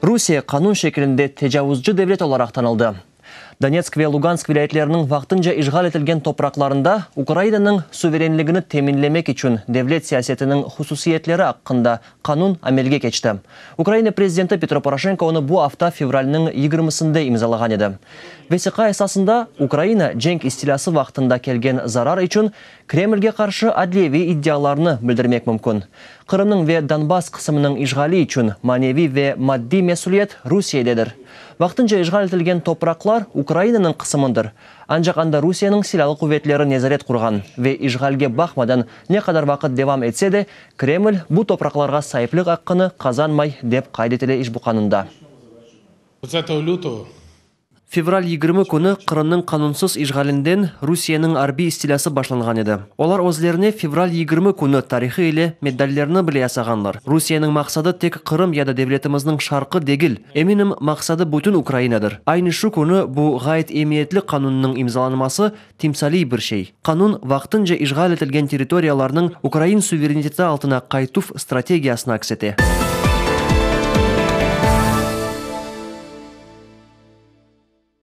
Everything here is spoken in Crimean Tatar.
Rusiye qanun şekilinde tecavuzcı devlet olaraq tanıldı. Donetsk ve Lugansk vilâyetleriniñ vaqtınca işğal etilgen topraqlarında Ukrainanıñ suverenligini teminlemek içün devlet siyasetiniñ hususiyetleri aqqında qanun amelge keçti. Ukraina prezidenti Petro Poroşenko onı bu afta fevralniñ yigirmisinde imzalağan edi. Vesiqa esasında Ukraina cenk istilâsı vaqtında kelgen zarar içün Kremlge qarşı adliyeviy iddialarnı bildirmek mümkün. Qırımnıñ ve Donbass qısımınıñ işğali içün maneviy ve maddiy mesüliyet Rusiyededir. Vaqtınca işğal etilgen topraqlar Ukrainanıñ qısımındır. Ancaq anda Rusiyeniñ silâlı quvetleri nezaret qurğan ve işğalge baqmadan ne qadar vaqıt devam etse de, Kreml bu topraqlarğa saiplik aqqını qazanmay, dep qayd etile işbu qanunda. Fevral 20 künü Qırımnıñ qanunsız işğalinden Rusiyeniñ arbiy istilâsı başlanğan edi. Olar özlerine fevral 20 künü tarihı ile medallerni bile yasağanlar. Rusiyeniñ maqsadı tek Qırım ya da devletimizniñ şarqı degil. Eminim, maqsadı bütün Ukrainadır. Aynı şu künü bu ğayet emiyetli qanunnıñ imzalanması timsaliy bir şey. Qanun, vaqtınca işğal etilgen territoriyalarnıñ ukrain suvereniteti altına qaytuv strategiyasını aks ete.